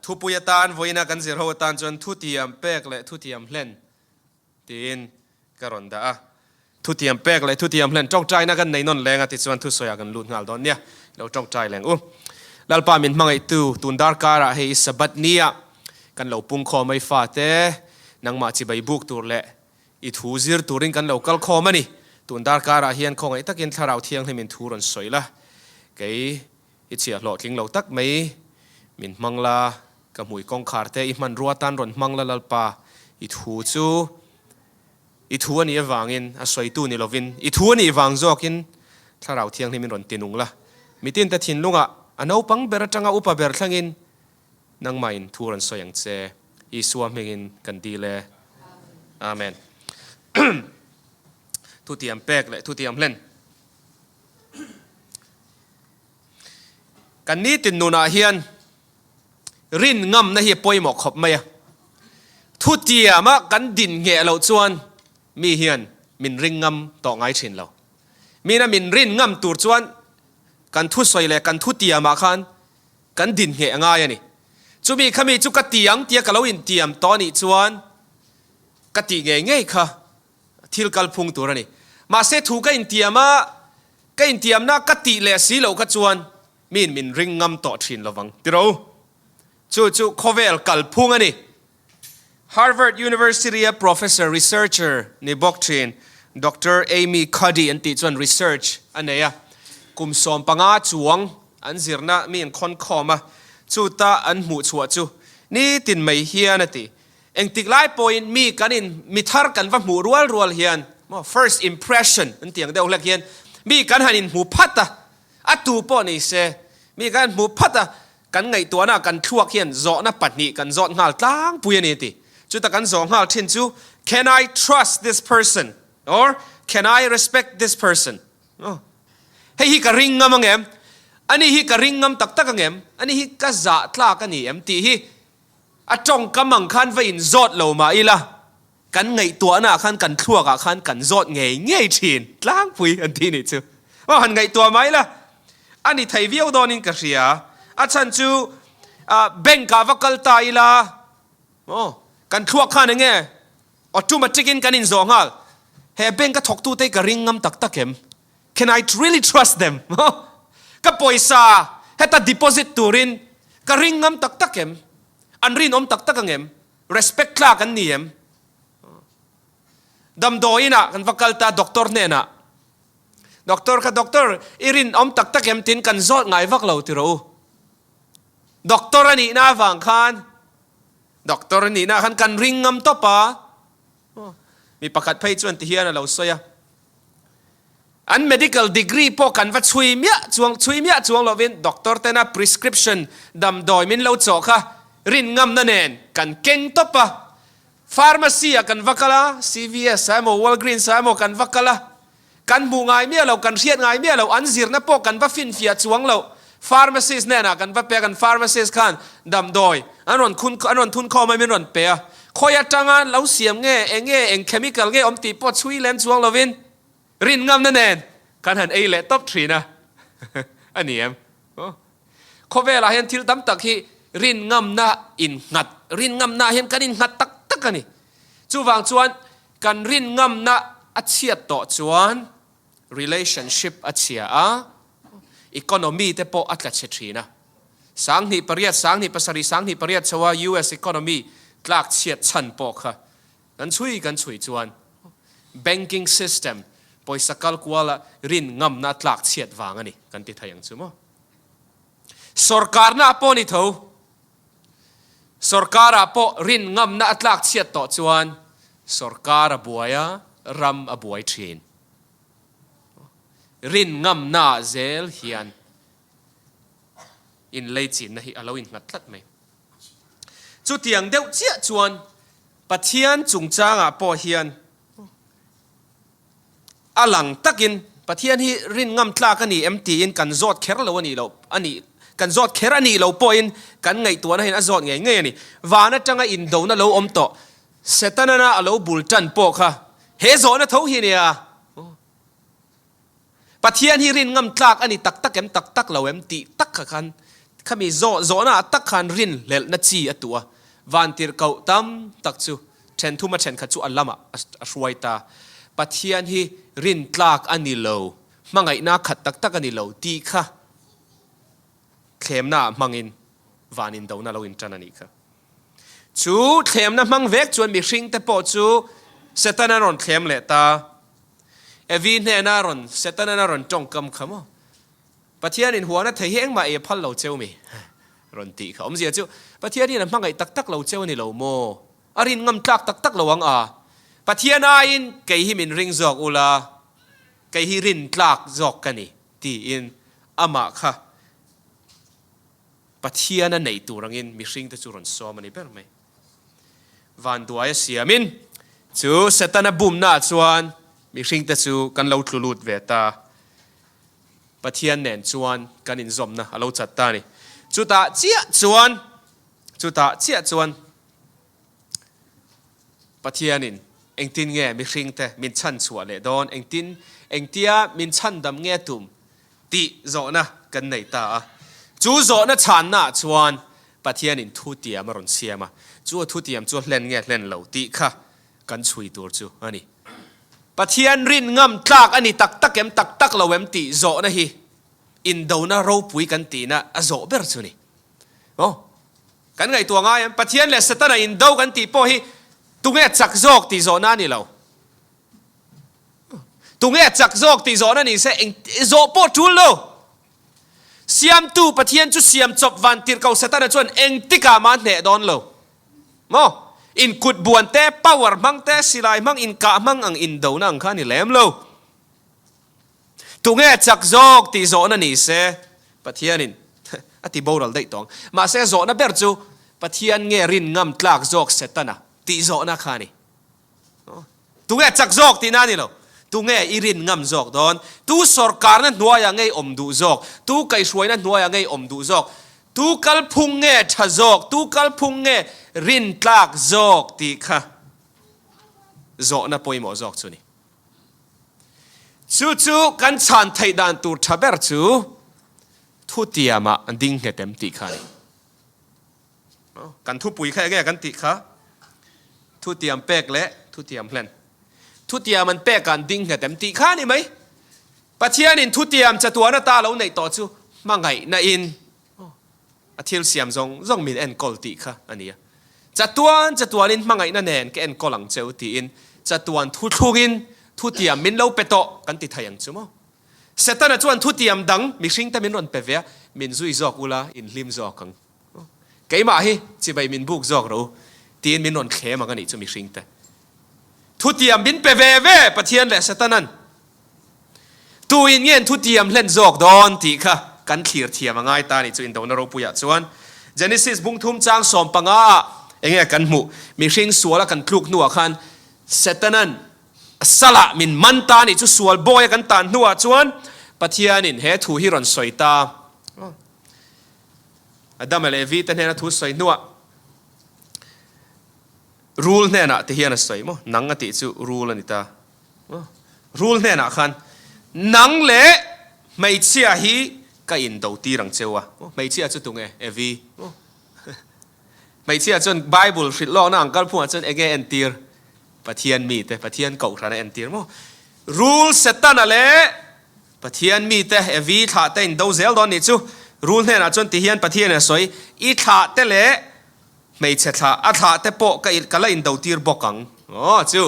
Thupui atan vawiina kan zir ho atan chuan thutiam pek leh thutiam hlen tiin ka rawn dah a. Thutiam pek leh thutiam hlen tawngtaina kan nei nawn leng a tichuan thusawiah kan lut nghal dawn nia. Lo tawngtai leng u. Lalpa min hmangaihtu tun darkarah hei i Sabbath nia kan lo pung khawm a i fate nangmah chibai buk tur leh i thu zir turin kan lo kal khawm a ni. Tun darkarah hian khawngaih takin Thlarau Thianghlimin thu rawn sawi la. Kei I chhiah hlawhtling lo tak mai, min hmang la, ka hmui kawngkhar te i hmanrua tan rawn hmang la Lalpa, i thu chu i thu a nih avangin a sawitu ni lovin i thu a nih vang zawkin Thlarau Thianghlimin rawn tinung la, mitin te thinlungah a naupang ber atanga upa ber thlengin nangmahin thu rawn sawi ang che, Isua hmingin kan dil e. Amen. Thutiam pek leh thutiam hlen. Kan nitin nunah hian rin ngamna hi a pawimawh khawp mai a. Thutiama kan din ngheh loh chuan mi hian min ring ngam tawh ngai thin lo. Mina min rin ngam tur chuan kan thusawi leh kan thutiamah khan kan din ngheh a ngai a ni. Chumi kha mi chu ka ti ang tia ka lo intiam tawh a nih chuan ka tih ngei ngei kha thil kalphung tur a ni. Mahse thu ka intiam a, ka intiamna ka tih leh si loh kha chuan miin min ring ngam tawh thin lovang tiro. Chu chu khawvel kalphung a ni. Harvard University a professor researcher ni bawk thin Doctor Amy Cuddy an tih chuan research a nei a, kum 15 chuang an zirna mi an khawn khawm a, chuta an hmuh chhuah chu nitin mai hian a ti. Engtik lai pawhin mi kan in mi thar kan va hmuh rual rual hian maw first impression an tih ang deuh hlek hian mi kan han in hmu phat a, a tu pawh ni se mi kan han hmu phat a, kan ngaihtuahna kan thluak hian zawhna pahnih kan zawt nghal tlangpui a ni a ti. Chuta kan zawh nghal thin chu can I trust this person or can I respect this person? Hei hi ka ring ngam angem? Ani hi ka ring ngam tak tak angem? Ani hi ka zah tlak a ni em? Tih hi A tawngkam ang khan va inzawt lo mah ila, kan ngaihtuahna ah khan kan thluak ah khan kan zawt ngei ngei thin tlangpui an tih nih chu. Aw han ngaihtuah mah ila, a ni thei viau dawnin ka hria. A chhan chu bank ah va kal ta ila, aw kan thluak khan enge automatic in kan inzawh nghal. He bank a thawktute hi ka ring ngam tak tak em? Can I really trust them? Ka pawisa heta deposit turin ka ring ngam tak tak em? An rinawm tak tak ang em? Respect tlak an ni em? Damdawiin ah kan va kal ta doctor hnenah, Doctor kha doctor i rinawm tak tak em tiin kan zawt ngai vak lo ti rawh u. Doctor a nihna avang khan doctor a nihna khan kan ring ngam tawp a. Mi pakhat phei chuan tihian a lo sawi a. An medical degree pawh kan va chhui miah chuang chhui miah chuang lovin doctor tena prescription damdawi min lo chawh kha rin ngamna nen kan keng tawp a. Pharmacy ah kan va kal a, CVS ah emaw Walgreens ah emaw kan va kal a, kan hmuh ngai miah lo, kan hriat ngai miah lo, an zirna pawh kan va finfiah chuang lo. Pharmacist hnenah kan va pe a, kan pharmacist khan damdawi an rawn khun an rawn thun khawm a min rawn pe a. Khawi atanga lo siam nge, eng nge, eng chemical nge awm tih pawh chhui lem chuang lovin Rin ngamna nen kan han ei leh tawp thin a, a ni em? Khawvelah hian thil tam tak hi rin ngamna innghat, rin ngamna hian kan innghat tak tak a ni. Chuvang chuan kan rin ngamna a chhiat tawh chuan relationship a chhia a, economy te pawh a tla chhe thin a. 2008, 2007, 2008 chho a US economy tlak chhiat chhan pawh kha Kan chhui kan chhui chuan banking system pawisa kal kuala rin ngamna tlak chhiat vang a ni kan ti thei ang chu maw. Sorkarna pawh ni tho, sorkarah pawh rin ngamna a tlak chhiat tawh chuan sorkar a buai a, ram a buai thin. Rin ngamna zel hian inleichinna hi a lo innghat tlat mai. Chutiang deuh chiah chuan Pathian chungchangah pawh hian a lang takin Pathian hi rin ngam tlak a ni em tiin kan zawt kher lo a nih loh a nih kan zawt kher a nih loh pawhin kan ngaihtuahna hian a zawt ngei ngei a ni. Van atanga indona lo awm tawh Setana a lo bul tan pawh kha he zawhna tho hi a nia. Pathian hi rin ngam tlak a ni tak tak em tak tak lo em tih tak kha khan Khami zawh zawhna ah tak khan rinhlelhna chi a tuh a, vantirhkoh tam tak chu thenthuma thenkhat chu a lamah a hruai ta. Pathian hi rintlak a ni lo, hmangaihna khat tak tak a ni lo tih kha thlemna ah hmangin van indona lo intan a nih kha. Chu thlemna hmang vek chuan mihringte pawh chu Setana rawn thlem leh ta. Evi hnena rawn Setana rawn tawngkam kha maw? Pathianin huana thei hi engmah ei a phal lo cheu mi? Rawn tih kha awmzia chu Pathian hian a hmangaih tak tak lo cheu a ni lo maw? A rin ngam tlak tak tak lo ang a. Pathian aiin kei hi min ring zawk ula, kei hi rin tlak zawk ka ni tiin amah kha Pathian a neih tur angin mihringte chu rawn sawm a ni ber mai. Vanduai a siamin chu Setana bumnaah chuan mihringte chu kan lo tlu lut ve ta. Pathian nen chuan kan inzawmna a lo chat ta a ni. Chutah chiah chuan, chutah chiah chuan Pathianin engtin nge mihringte min chhan chhuah leh dawn, engtin, engtia min chhandam nge tum tih zawhna kan nei ta a. Chu zawhna chhannaah chuan Pathianin thutiam a rawn siam a, chu a thutiam chu a hlen nge hlen lo tih kha kan chhui tur chu a ni. Pathian rin ngam tlak a ni tak tak em tak tak lo em tih zawhna hi indona ropui kan tihna a zawh ber chu ni. Aw, kan ngaihtuah ngai em? Pathian leh Setana indo kan tih pawh hi tunge chak zawk tih zawhna a ni lo. Tunge chak zawk tih zawhna ni se eng zawh pawh tul lo. Siamtu Pathian chu siam chawp van tirhko Setana chuan engtikah mah a hneh dawn lo. Maw? In kut buan te, power hmang te, silai hmang, inkah hmang ang indona ang kha a ni lem lo. Tunge chak zawk tih zawhna ni se, Pathianin a ti boral daih tawng. Mahse zawhna ber chu Pathian nge rin ngam tlak zawk Setana tih zawhna kha a ni. Tunge chak zawk tihna a ni lo. Tunge i rin ngam zawk dawn? Tu sawrkarna hnuaiah ngei awm duh zawk? Tu kaihhruaina hnuaiah ngei awm duh zawk? Tu kalphung nge tha zawk? Tu kalphung nge rin tlak zawk tih kha zawhna pawimawh zawk chu a ni. Chu chu kan chhan theih dan tur tha ber chu thutiamah ding nghet em tih kha a ni. Kan thupui kha enge kan tih kha? Thutiam pek leh thutiam hlen. Thutiam an pek an ding nghet em tih kha a ni mai. Pathianin thutiam chatuan ata lo neih tawh chu hmangaihna in a thil siam zawng zawng min enkawl tih kha a ni a. Chatuan chatuanin hmangaihna nen ka enkawl ang cheu tiin chatuan thuthlungin thutiam min lo pe tawh kan ti thei ang chu maw? Setana chuan thutiam dang mihringte min rawn pe ve a, min zui zawk ula inhlim zawk ang. Keimah hi chibai min buk zawk ro tiin min rawn thlem ang a nih chu mihringte. Thutiam min pe ve ve Pathian leh Setanan. Tuin nge an thutiam hlen zawk dawn tih kha kan thlir thiam a ngai ta a nih chu indona ropuiah chuan. Genesis bungthum chang 15 ah enge kan hmuh? Mihring suala kan tluk hnuah khan Setanan Salah min man ta nih chu sual bawi a kan tan hnuah chuan Pathianin he thu hi rawn sawi ta. Adama leh Evi te hnena thu sawi hnuah rul hnenah ti hian a sawi maw? Nang a tih chu rul a ni ta. Rul hnenah khan nang leh hmeichhia hi ka indo tir ang cheu a. Hmeichhia chu tunge? Evi. Hmeichhia chuan Bible hrilh lawkna ang kalphungah chuan enge entir? Pathian mite, Pathian kohhran a entir maw? Rul Setana leh Pathian mite, Evi thlah te in do zel dawn nih chu. Rul hnenah chuan ti hian Pathianin a sawi, I thlah te leh hmeichhe thlah, a thlah te pawh ka ka la indo tir bawk ang. Aw chu.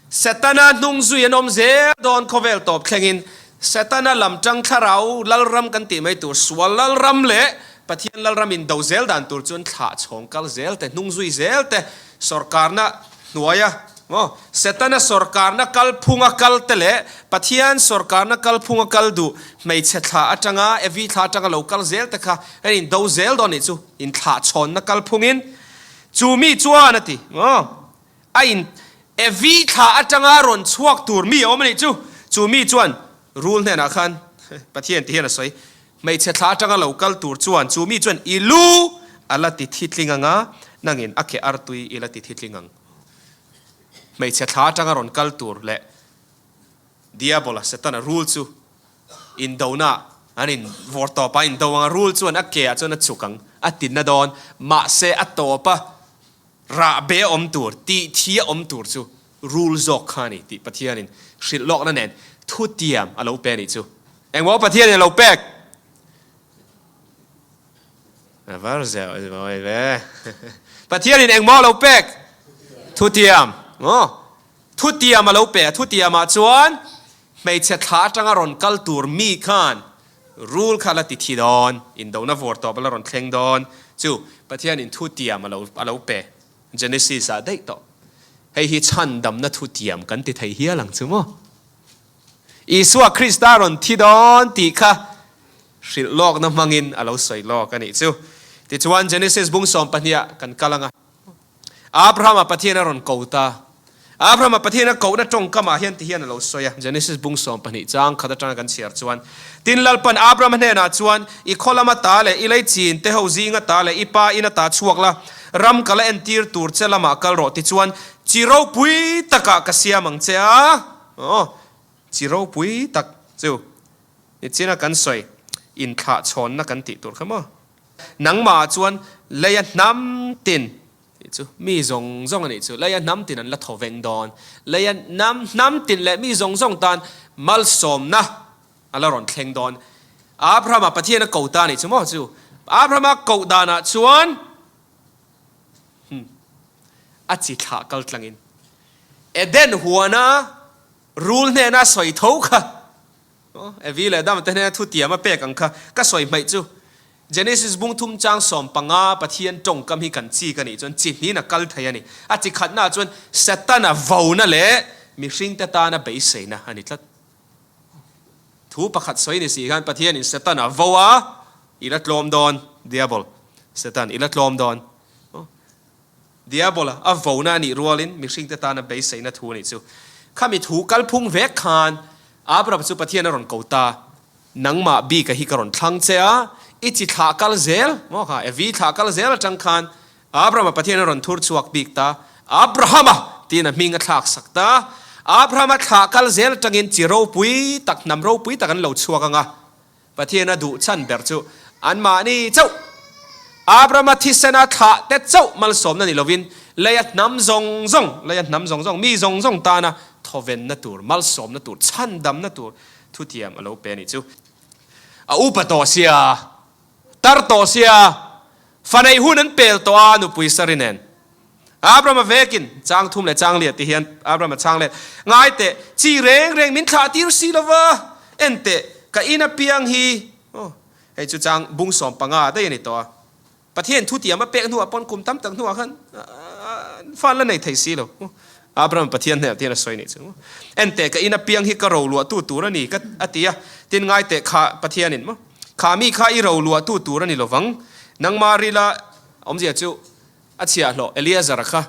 Setana hnung zui an awm zel dawn khawvel tawp thlengin Setana lam tang thlarau lalram kan tih mai tur sual lalram leh Pathian lalram in do zel dan tur chuan thlah chhawng kal zel te hnung zui zel te sawrkarna hnuaia maw Setana sawrkarna kalphunga kal te leh Pathian sawrkarna kalphunga kal duh hmeichhe thla atanga Evi thla atanga lo kal zel te kha an in do zel dawn nih chu in thlah chhawnna kalphungin chu mi chuan a ti maw A in Evi thla atanga rawn chhuak tur mi a awm a nih chu. Chu mi chuan rul hnenah khan Pathian ti hian a sawi, Hmeichhe thla atanga lo kal tur chuan chu mi chuan i lu a la ti thitling ang a, nangin a ke artui i la ti thitling ang. Hmeichhe thla atanga rawn kal tur leh Diabola, Setana, rul chu indona. An in vawr tawp a, in do ang a, rul chuan a ke ah chuan a chuk ang, a tinna dawn, mahse a tawp a rahbe a awm tur, tih thi a awm tur chu rul zawk kha a ni tih Pathianin hrilh lawkna nen thutiam a lo pe a nih chu. Engmaw Pathianin a lo pek? A var zeuh mawi ve. Pathianin engmaw a lo pek? Thutiam. Maw? Thutiam a lo pe a, thutiamah chuan hmeichhe thla atanga rawn kal tur mi khan rul kha la ti thi dawn, indona vawr tawp a la rawn thleng dawn chu Pathianin thutiam a lo a lo pe Genesis ah daih tawh. Hei hi chhandamna thutiam kan ti thei hial ang chu maw? Isua Krista rawn thi dawn tih kha hrilh lawkna hmangin a lo sawi lawk a nih chu. Tichuan Genesis bung sawmpahniah kan kal ang a. Abrahama Pathian a rawn ko ta. Abrahama Pathian a kohna tawngkamah hian ti hian a lo sawi a, Genesis bung 12 chang khat atanga kan chhiar chuan, Tin Lalpan Abrahama hnenah chuan, I khaw lama ta leh i lei chin te ho zinga ta leh i pa ina ta chhuak la, ram ka la entir tur che lamah kal rawh tichuan chi ropui takah ka siam ang che a. Aw, chi ropui tak chu nichina kan sawi inthlahchhawnna kan tih tur kha maw? Nangmah chuan leia hnam tin tih chu mi zawng zawng a nih chu. Leia hnam tin an la thaw veng dawn. Leia hnam hnam tin leh mi zawng zawng tan malsawmna a la rawn thleng dawn. Abrahama Pathian a ko ta a nih chu maw chu? Abrahama koh danah chuan a chi thlah kal tlangin Eden huana rul hnena sawi tho kha Evi leh Adama te hnena thutiam a pek ang kha ka sawi hmaih chu. Genesis bung thum chang 15 Pathian tawngkam hi kan chik a nih chuan chi hnin a kal thei a ni. A chi khatnaah chuan Setana vona leh mihringte tana beiseina a ni tlat. Thu pakhat sawi ni si khan Pathianin Setana vo a, i la tlawm dawn, Diabol, Setan, i la tlawm dawn. Diabola a vona a nih rualin mihringte tana beiseina thu a nih chu. Khami thu kalphung vek khan Abraham chu Pathian a rawn ko ta, Nangmah bika hi ka rawn thlang che a, i chi thlah kal zel, maw kha, Evi thlah kal zel atang khan Abrahama Pathian a rawn thur chhuak bik ta, Abrahama tiin a hming a thlak sak ta. Abrahama thlah kal zel atangin chi ropui tak, hnam ropui tak an lo chhuak ang a. Pathian a duh chhan ber chu anmahni chauh, Abrahama thisena thlah te chauh malsawmna ni lovin, leia hnam zawng zawng, leia hnam zawng zawng, mi zawng zawng tana thawvenna tur, malsawmna tur, chhandamna tur thutiam a lo pe a nih chu. A upa tawh sia, tar tawh sia, fa neih hun an pel tawh a, nupui Sari nen. Abrahama vekin chang thum leh chang liat ti hian Abrahama chang let, Ngai teh, chi reng reng min thlah tir si lo va, en teh, ka in apiang hi, aw, hei chu chang bung 15 daih a ni tawh a, Pathian thutiam a pek hnuah pawn kum tam tak hnuah khan fa an la nei thei si lo. Abrahama Pathian hnenah tihian a sawi nih chu, En teh, ka in apiang hi ka roluahtu tur a ni, ka a ti a, tin ngai teh kha Pathianin maw, kha mi kha i roluahtu tur a ni lo vang, nangmah rila awmzia chu, A chhiahhlawh Eleazar-a kha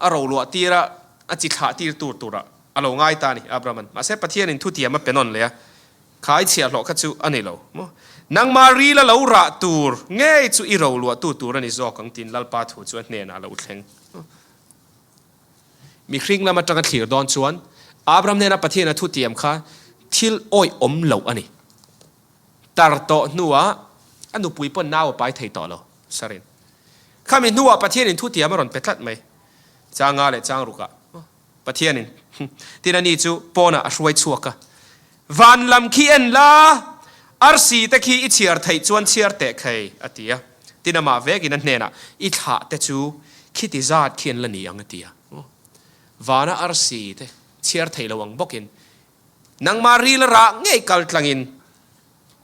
a roluah tir a, a chi thlah tir tur turah a lo ngai ta a ni, Abraham-a'n. Mahse, Pathianin thutiam a pe nawn leh a, Kha i chhiahhlawh kha chu a ni lo maw? Nangmah ril a lo rah tur ngei chu i roluahtu tur a ni zawk ang tiin Lalpa thu chu a hnenah a lo thleng. Mihring lam atanga thlir dawn chuan Abraham hnena Pathian a thutiam kha thil awihawm loh a ni. Tar tawh hnuah a nupui pawn nau a pai thei tawh lo, Sarin. Khami hnuah Pathianin thutiam a rawn pe tlat mai. Changa leh changrukah Pathianin tin ani chu pawnah a hruai chhuak a. Van lam khi en la, arsi te khi i chhiar theih chuan chhiar teh khei, a ti a. Tin amah vekin a hnenah, I thlah te chu khiti zat khi an la ni ang, a ti a. Vana arsi te chhiar thei lo ang bawkin Nangmah ril a rah ngei kal tlangin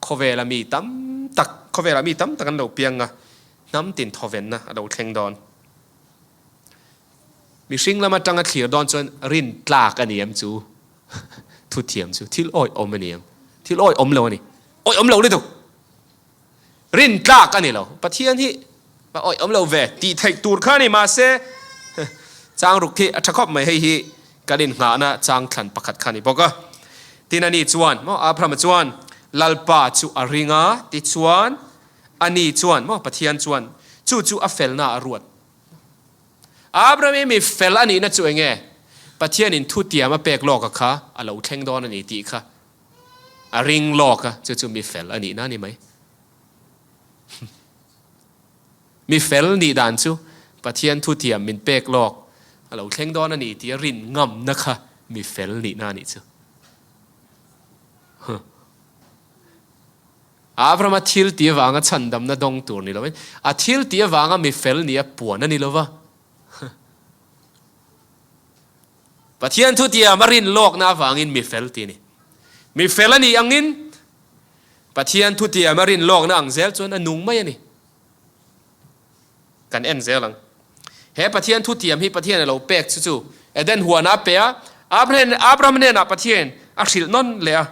khawvela mi tam tak, khawvelah mi tam tak an lo piang a, hnam tin thawvenna a lo thleng dawn. Mihring lam atanga thlir dawn chuan rin tlak a ni em chu? Thuthiam chu thil awihawm a ni em? Thil awihawm lo a ni. Awihawm lo lutuk. Rin tlak a ni lo. Pathian hi a awih awm lo ve tih theih tur kha a ni. Mahse, chang ruk hi a tha khawp mai. Hei hi kan inngahna chang thlan pakhat kha a ni bawk a. Tin ani chuan maw Abrahama chuan Lalpa chu a ring a, tichuan ani chuan maw Pathian chuan chu chu a felna a ruat. Abraham hi mi fel a nihna chu eng nge? Pathianin thutiam a pek lawka kha a lo thleng dawn a ni tih kha. A ring lawk a, chu chu mi fel a nihna a ni mai. Mi fel nih dan chu Pathian thutiam min pek lawk a lo thleng dawn a ni tih a rin ngamna kha mi fel nihna a nih chu. Huh. Abrahama thil tih avanga chhandamna dawng tur ni lovin a thil tih avanga mi fel nih a puan a ni lova. Pathian thutiam a rin lawkna avangin mi fel tih a ni. Mi fel a nih angin Pathian thutiam a rin lawkna ang zel chuan a nung mai a ni. Kan en zel ang. He Pathian thutiam hi Pathian a lo pek chu chu Eden huanah a pe a, Abraham hnenah Pathian a hrilh nawn leh a,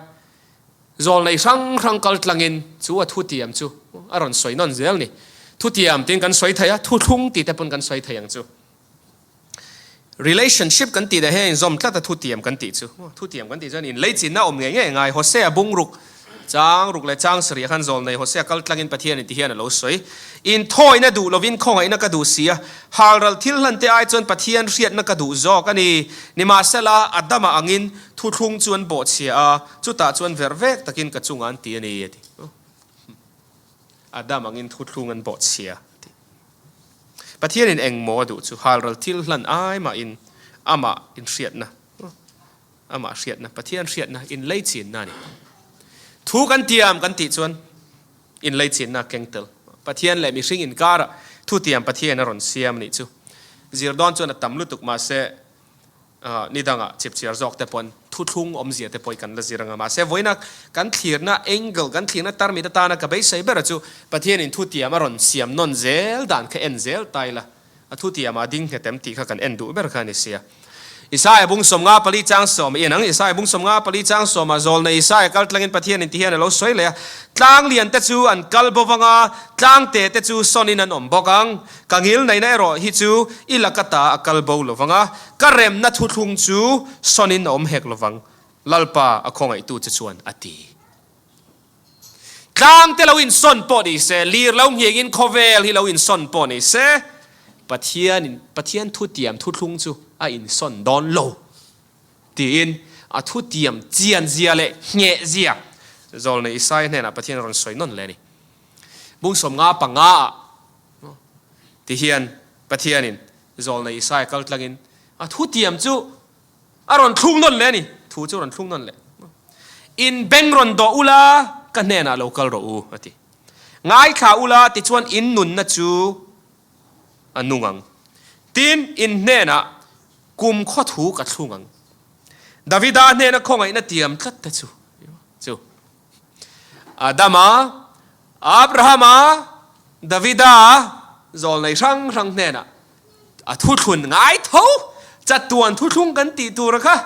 zawlnei hrang hrang kal tlangin chu a thutiam chu a rawn sawi nawn zel a ni. Thutiam tiin kan sawi thei a, thuthlung tih te pawn kan sawi thei ang chu. Relationship kan tih dah hian inzawm tlat a thutiam kan tih chu. Thutiam kan tih chuan inleichinna awm ngei ngei a ngai. Hosea bung ruk, chang ruk leh chang sarih khan zawl nei Hosea kal tlangin Pathian in ti hian a lo sawi. Inthawina duh lovin khawngaihna ka duh si a, halral thil hlan te ai chuan Pathian hriatna ka duh zawk a ni. Nimahsela, Adama angin thuthlung chu an bawhchhia a, chutah chuan verh vek takin ka chungah an ti a ni, a ti. Adam angin thuthlung an bawhchhia, a ti. Pathianin engmaw a duh chu halral thil hlan ai mahin amah inhriatna, amah hriatna, Pathian hriatna, inleichinna a ni. Thu kan tiam kan tih chuan inleichinna a keng tel. Pathian leh mihring inkarah thutiam Pathian a rawn siam a nih chu. Zir dawn chuan a tam lutuk mahse Ni dangah chipchiar zawk te pawn thuthlung awmzia te pawh kan la zir anga mahse vawiina kan thlirna angle kan thlirna tarmit atana ka beisei bera chu Pathianin thutiam a rawn siam nawn zel dan kha en zel ta ila a thutiamah a ding nghet em tih kha kan en duh ber kha a ni sia. Isaia bung 54 chang sawm i en ang Isaia bung 54 chang sawmah zawlna Isaia kal tlangin Pathianin ti hian a lo sawi leh a tlang lian te chu an kal bo vang a tlang te te chu sawnin an awm bawk ang Ka ngilneihna erawh hi chu i laka ta a kal bo lo vang a, ka remna thuthlung chu sawnin a awm hek lo vang, Lalpa a khawngaihtu che chuan a ti. Tlang te lo insawn pawh ni se, lir lo nghengin khawvel hi lo insawn pawh ni se, Pathianin Pathian thutiam thuthlung chu a insawn dawn lo tiin a thutiam chianzia leh nghehzia Zawlnei Isaia hnenah Pathian a rawn sawi nawn leh a ni. Bung 55 ah Ti hian Pathianin Zawlnei Isaia kal tlangin a thutiam chu a rawn thlung nawn leh a ni. Thu chu a rawn thlung nawn leh. In beng rawn dawh ula, ka hnenah lo kal rawh u, a ti. Ngaithla ula, tichuan in nunna chu a nung ang. Tin, in hnenah kum khaw thu ka thlung ang. Davida hnena khawngaihna tiam tlat te chu, chu. Adama, Abrahama, Davida zawlnei hrang hrang hnenah a thuthlun ngai tho, chatuan thuthlung kan tih tur kha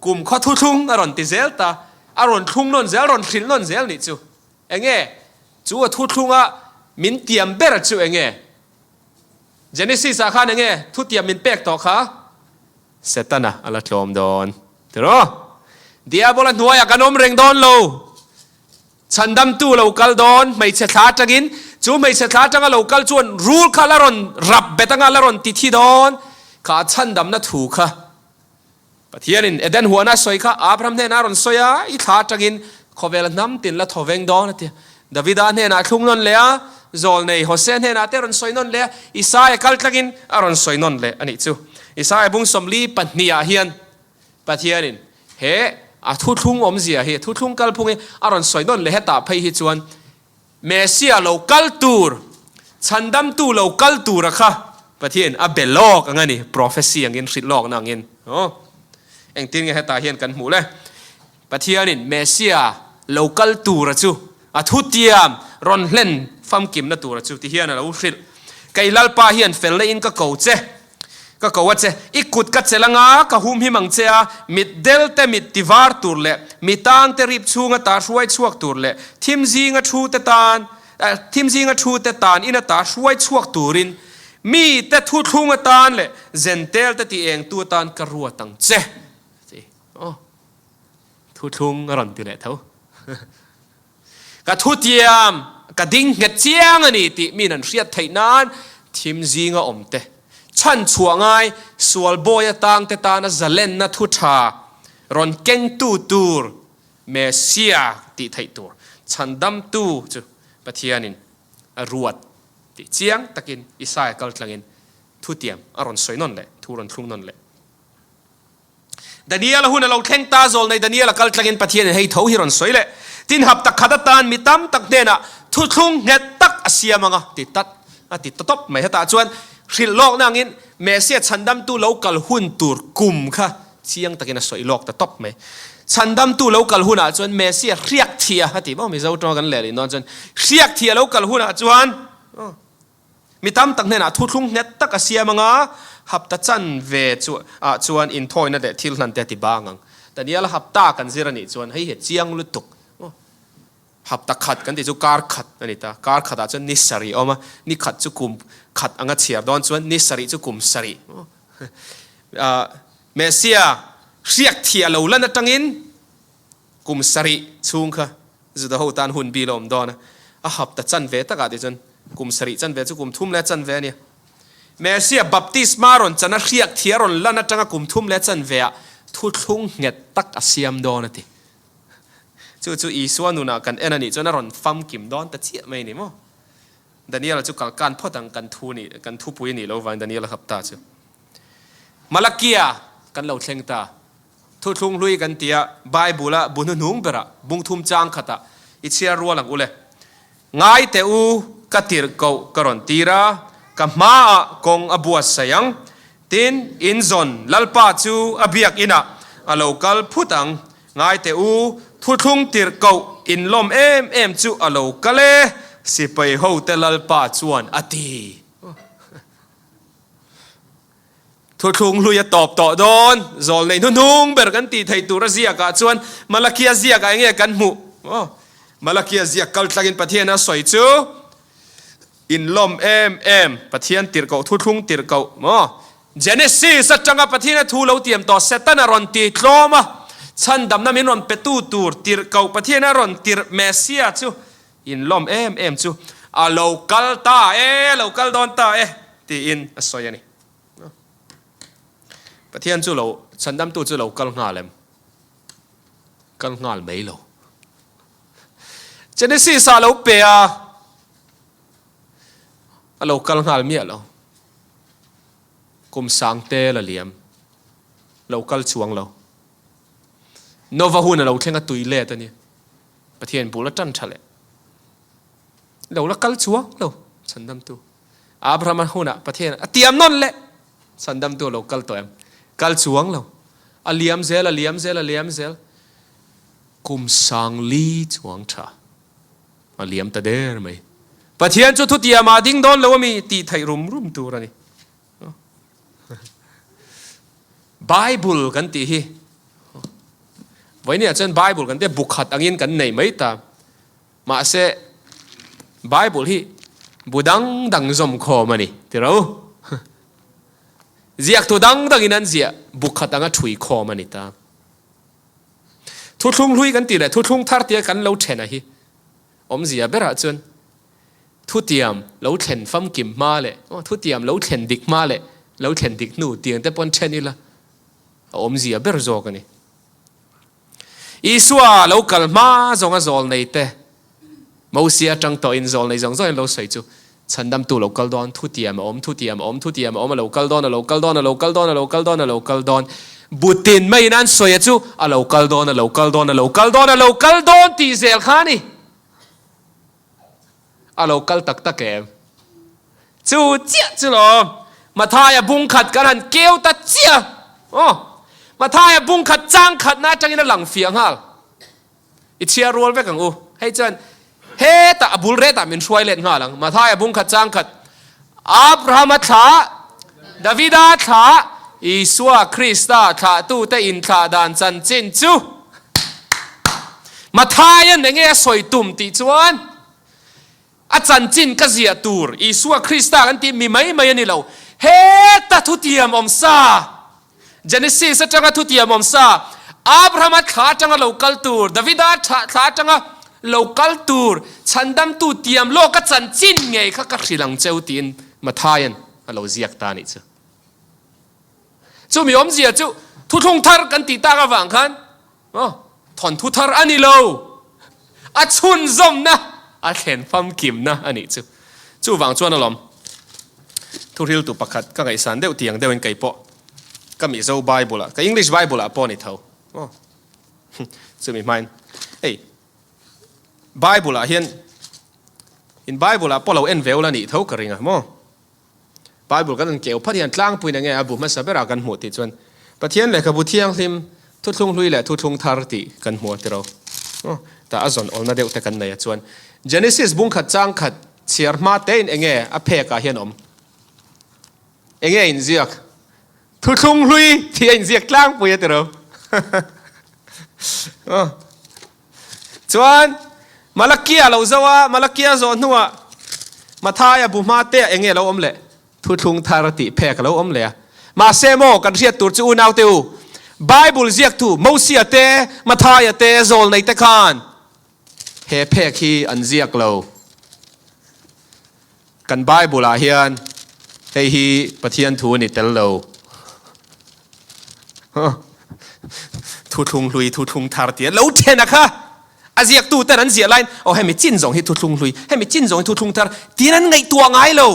kumkhaw thuthlung a rawn ti zel ta, a rawn thlung nawn zel, a rawn hrilh nawn zel nih chu. Enge chu a thuthlunga min tiam ber chu enge? Genesis ah khan enge thutiam min pek tawh kha? Setana a la tlawm dawn tiraw? Diabola hnuaiah kan awm reng dawn lo. Chhandamtu lo kal dawn hmeichhe thla atangin, chu hmeichhe thla atanga lo kal chuan rul kha la rawn rap bet anga la rawn ti thi dawn. Kha a chhandamna thu kha Pathianin Eden huana a sawi kha Abraham hnenah a rawn sawi a, i thla atangin khawvel hnam tin la thaw veng dawn a ti a. Davida hnenah a thlung nawn leh a, Zawlnei Hosea hnenah te a rawn sawi nawn leh a, Isaia kal tlangin a rawn sawi nawn leh a nih chu. Isaia bung 42 ah hian Pathianin he a thuthlung awmzia hi, thuthlung kalphung hi a rawn sawi nawn leh hetah phei hi chuan Messia lo kal tur, chhandamtu lo kal tura kha Pathian a be lawk ang a ni, prophecy angin, hrilh lawkna angin. Aw, engtin nge hetah hian kan hmuh le? Pathianin Messia lo kal tura chu a thutiam rawn hlen famkimna tura chu ti hian a lo hrilh. Kei Lalpa hian felna in ka ko che. Ka ko a che, i kut ka chelh anga ka humhim ang che a, mit del te mit ti var tur leh mi tang te rip chhunga ta hruai chhuak tur leh thim zinga thu te tan thim zinga thu te tan ina ta hruai chhuak turin mi te thuthlung atan leh zentel te ti eng tu atan ka ruat ang che a ti. Aw, thuthlung a rawn ti leh tho. Ka thutiam, ka ding nghet chiang a ni tih min an hriat theih nan thim zinga awm te, chhan chhuah ngai sual bawi atang te tana zalenna thu tha rawn kengtu tur Messia tih theih tur chhandamtu chu Pathianin a ruat tih chiang takin Isaia kaltlangin thutiam a rawn sawi nawn leh, thu rawn thlung nawn leh. Daniel-a hun a lo thleng ta, zawlnei Daniel-a kal tlangin Pathianin hei tho hi rawn sawi leh, Tin hap tak khat atan mi tam tak hnenah thuthlung nghet tak a siam ang a, ti tat a ti ta tawp mai. Hetah chuan hrilh lawkna angin Messiah chhandamtu lo kal hun tur kum kha chiang takin a sawi lawk ta tawp mai. Chhandamtu lo kal hunah chuan Messiah hriak thih a, a ti maw? Mizo tawnga kan leh leh dawn chuan hriak thih a lo kal hunah chuan, Mi tam tak hnenah thuthlung nghet tak a siam anga, hapta chanve chu ah chuan inthawina leh thil hlan te a ti bang ang. Daniel hapta kan zir a nih chuan hei hi a chiang lutuk. Hapta khat kan tih chu kar khat a ni ta. Kar khatah chuan ni sarih a awm a, ni khat chu kum khat anga chhiar dawn chuan ni sarih chu kum sarih. Messia hriak thih a lo lan atangin Kum sarih chhung kha Juda ho tan hun bil a awm dawn a, a hapta chanve takah tih chuan kum sarih chanve chu kum thum leh chanve a nia. Messiah baptisma rawn chan a hriak thih a rawn lan atanga kum thum leh chanveah thuthlung nghet tak a siam dawn a ti. Chu chu Isua nunah kan en a nih chuan a rawn famkim dawn ta chiah mai a ni maw? Daniel-a chu kalkan phawt ang kan thu nih kan thupui a nih loh vangin Daniel-a hapta chu Malakia kan lo thleng ta. Thuthlung hlui kan ti a, Bible-a bu hnuhnung berah, bung thum chang khatah i chhiar rual ang u le. Ngai teh u, ka tirh koh ka rawn tir a, ka hmaah kawng a buatsaih ang. Tin, in zawn Lalpa chu a biakinah a lo kal phut ang. Ngai teh u, thuthlung tirh koh in lawm em em chu a lo kal e, sipai hote Lalpa chuan a ti. Thuthlung hlui a tawp tawh dawn, zawl neih hnuhnung ber kan tih theih tur a ziakah chuan Malakia ziakah enge kan hmuh? Aw, Malakia ziak kal tlangin Pathian a sawi chu inlawm em em, Pathian tirhkoh, thuthlung tirhkoh maw? Genesis atanga Pathian a thu lo tiam tawh Setana rawn ti tlawm a, chhandamna min rawn petu tur tirhkoh Pathian a rawn tirh Messiah chu inlawm em em chu a lo kal ta e, a lo kal dawn ta e tiin a sawi a ni. Pathian chu lo, chhandamtu chu lo kal nghal em? Kal nghal mai lo. Genesis ah lo pe a, a lo kal nghal miah lo. Kum sang te la liam, lo kal chuang lo. Nova hun a lo thleng a tui let a ni. Pathian bul a tan tha leh. Lo la kal chuang lo, chhandamtu. Abrahama hunah Pathian a tiam nawn leh chhandamtu a lo kal tawh em? Kal chuang lo. A liam zel, a liam zel, a liam zel. Kum sangli chuang tha a liam ta der mai. Pathian chu thutiamah a ding dawn lo ami tih theih rum rum tur a ni. Bible kan tih hi vawinia chuan Bible kan tih bu khat angin kan nei mai ta. Mahse, Bible hi bu dang dang zawm khawm a ni, ti ro. Ziaktu dang dangin an ziah bu khat anga thui khawm a ni ta. Thuthlung hlui kan tih leh thuthlung thar tia kan lo then a hi awmzia berah chuan thutiam lo thlen famkim hma leh thutiam lo thlen dik hma leh lo thlen dik hnu tiang te pawn then ila a awmzia ber zawk a ni. Isua lo kal hma zawnga zawl nei te, Mosia atang tawhin zawl nei zawng zawngin lo sawi chu, Chhandamtu lo kal dawn, thutiam a awm, thutiam a awm, thutiam a awm, a lo kal dawn, a lo kal dawn, a lo kal dawn, a lo kal dawn, a lo kal dawn. Butin maiin an sawi a chu, a lo kal dawn, a lo kal dawn, a lo kal dawn, a lo kal dawn tih zel kha a ni. A lo kal tak tak em? Chu chiah chu lo Mathaia bung khat kan han keu ta chiah. Aw, Mathaia bung khat chang khatna atangin a lang fiah nghal. I chhiar rual vek ang u. Hei chuan hetah a bul retah min hruai let nghal ang. Mathaia bung khat chang khat Abrahama thlah, Davida thlah, Isua Krista thlahtute inthlah dan chanchin chu Mathaia'n enge a sawi tum tih chuan a chanchin ka ziah tur Isua Krista kan tih mi mai mai a ni lo. Heta thutiam awm sa, Genesis atanga thutiam awm sa, Abrahama thla atanga lo kal tur, Davida thla atanga lo kal tur, chhandamtu tiam lawka chanchin ngei kha ka hrilh ang cheu tiin Mathaia'n a lo ziak ta a nih chu. Chumi awmzia chu thuthlung thar kan tih tak avang khan aw. Thawnthu thar a ni lo. A chhunzawmna, a thlen famkimna a nih chu. Chuvang chuan alawm, thuhriltu pakhat ka ngaihsan deuh tiang deuhin kei pawh ka Mizo Bible-ah, ka English Bible-ah pawh a ni tho. Aw, chumi hmain hei Bible-ah hian in Bible-ah pawh lo en ve ula nih tho ka ring a maw? Bible kan han keu phat hian tlangpuiin enge a bu hmasa berah kan hmuh tih chuan Pathian lehkhabu thianghlim, thuthlung hlui leh thuthlung thar tih kan hmu a tiro. Aw, tah a zawn awlna deuh te kan nei a chuan Genesis bungkhat changkhat chhiar hma tein enge a phek ah hian awm? Enge a inziak? Thuthlung hlui tih a inziak tlangpui a tiro. Aw. Chuan Malakia lo zo a, Malakia zawh hnuah Mathaia bu hma te ah enge lo awm leh? Thuthlung thar tih phek a lo awm leh a. Mahse maw kan hriat tur chu unaute u, Bible ziaktu Mosia te, Mathaia te, Zawlnei te khan he phek hi an ziak lo. Kan Bible ah hian hei hi Pathian thu a ni tel lo. Thuthlung hlui, thuthlung thar tia lo then a kha. A ziaktu ten an ziah laiin aw hemi chin zawng hi thuthlung hlui, hemi chin zawng hi thuthlung thar tiin an ngaihtuah ngai lo.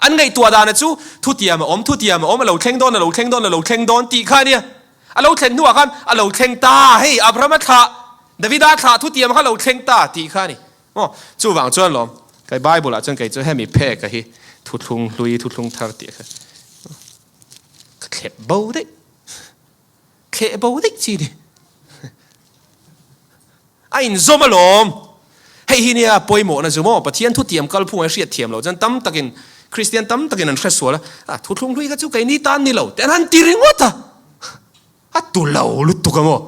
An ngaihtuah dana chu thutiam a awm, thutiam a awm, a lo thleng dawn, a lo thleng dawn, a lo thleng dawn tih kha a nia. A lo thlen hnuah khan a lo thleng ta, hei Abrahama thlah, Davida thlah thutiam kha a lo thleng ta tih kha a ni. Maw? Chuvang chuan lawm, kei Bible ah chuan kei chu hemi phek a hi thuthlung hlui, thuthlung thar tih kha ka thlep bo daih, thleh bo daih chi ni. A inzawm alawm. Hei hi nia pawimawhna chu maw, Pathian thutiam kalphung a hriat thiam loh chuan tam takin Kristian tam takin an hre sual a, a thuthlung hlui kha chu keini tan ni lo te an han ti ringawt a. A tu lo lutuk a maw?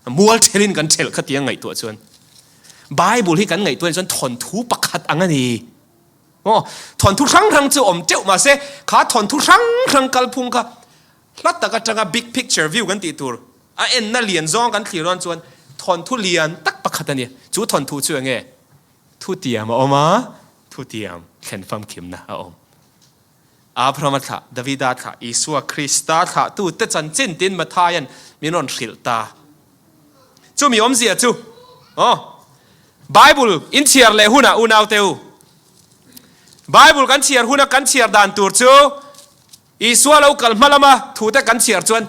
Mual thelin kan thelh kha tia ngaihtuah chuan Bible hi kan ngaihtuah chuan thawnthu pakhat ang a ni. Maw? Thawnthu hrang hrang chu awm teuh mahse kha thawnthu hrang hrang kalphung kha hla tak atanga big picture view kan tih tur a enna lian zawng kan thlir dawn chuan thawnthu lian tak pakhat a ni. Chu thawnthu chu enge? Thutiam a awm a, thutiam thlen famkimna a awm. Abrahama thlah, Davida thlah, Isua Krista thlahtute chanchin tiin Matthaia'n min rawn hrilh ta. Chumi awmzia chu, aw, Bible in chhiar leh hunah unaute u, Bible kan chhiar huna kan chhiar dan tur chu Isua lo kal hma lama thute kan chhiar chuan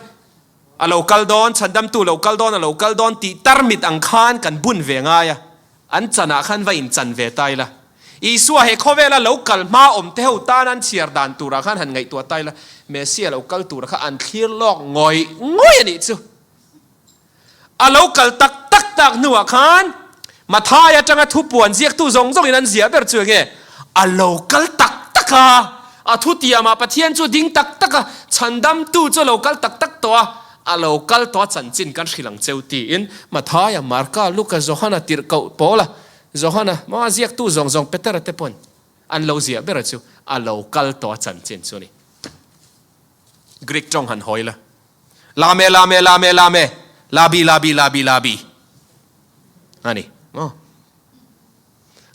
A lo kal dawn, chhandamtu lo kal dawn, a lo kal dawn tih tarmit ang khan kan bun ve ngai a, an chanah khan va inchan ve ta ila. Isua he khawvela lo kal hma awm te ho tan an chhiar dan turah khan han ngaihtuah ta ila, Messia lo kal tura kha an thlir lawk ngawih ngawih a nih chu. A lo kal tak tak tak hnuah khan Mathai atanga thupuan ziaktu zawng zawngin an ziah ber chu enge? A lo kal tak tak a, a thutiamah Pathian chu ding tak tak a, chhandamtu chu a lo kal tak tak tawh a, a lo kal tawh a chanchin kan hrilh ang cheu tiin Mathaia, Marka, Luka, Johana, Tirhkoh Paula, Johana, maw a ziaktu zawng zawng Petera te pawn an lo ziah ber a chu a lo kal tawh a chanchin chu a ni. Greek tawng han hawi la. Lame, lame, lame, lame, labi, labi, labi, labi. A ni. Maw?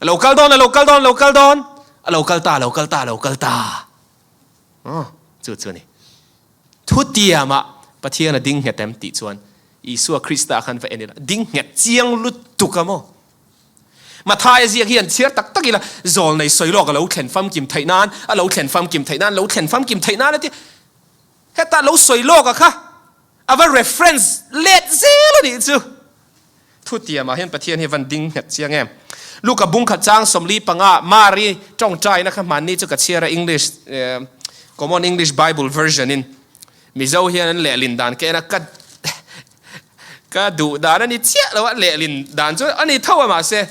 A lo kal dawn, a lo kal dawn, a lo kal dawn. A lo kal ta, a lo kal ta, a lo kal ta. Maw? Chu chu a ni. Thutiamah Pathian a ding nghet em tih chuan Isua Krista khan va en ila, ding nghet chiang lutuk a maw? Mathaia ziak hi an chhiar tak tak ila, zawlnei sawi lawk a lo thlen famkim theih nan, a lo thlen famkim theih nan, lo thlen famkim theih nan a ti. Heta lo sawi lawk a kha a va reference let zel a nih chu. Thutiamah hian Pathian hi a van ding nghet chiang em. Luka bungkhat chang 45 Mari tawngtaina kha hmanni chu ka chhiar a English Common English Bible Version in Mizo hian an lehlin dan ka en a ka ka duh dan a ni chiah lo a lehlin dan chu a ni tho a mahse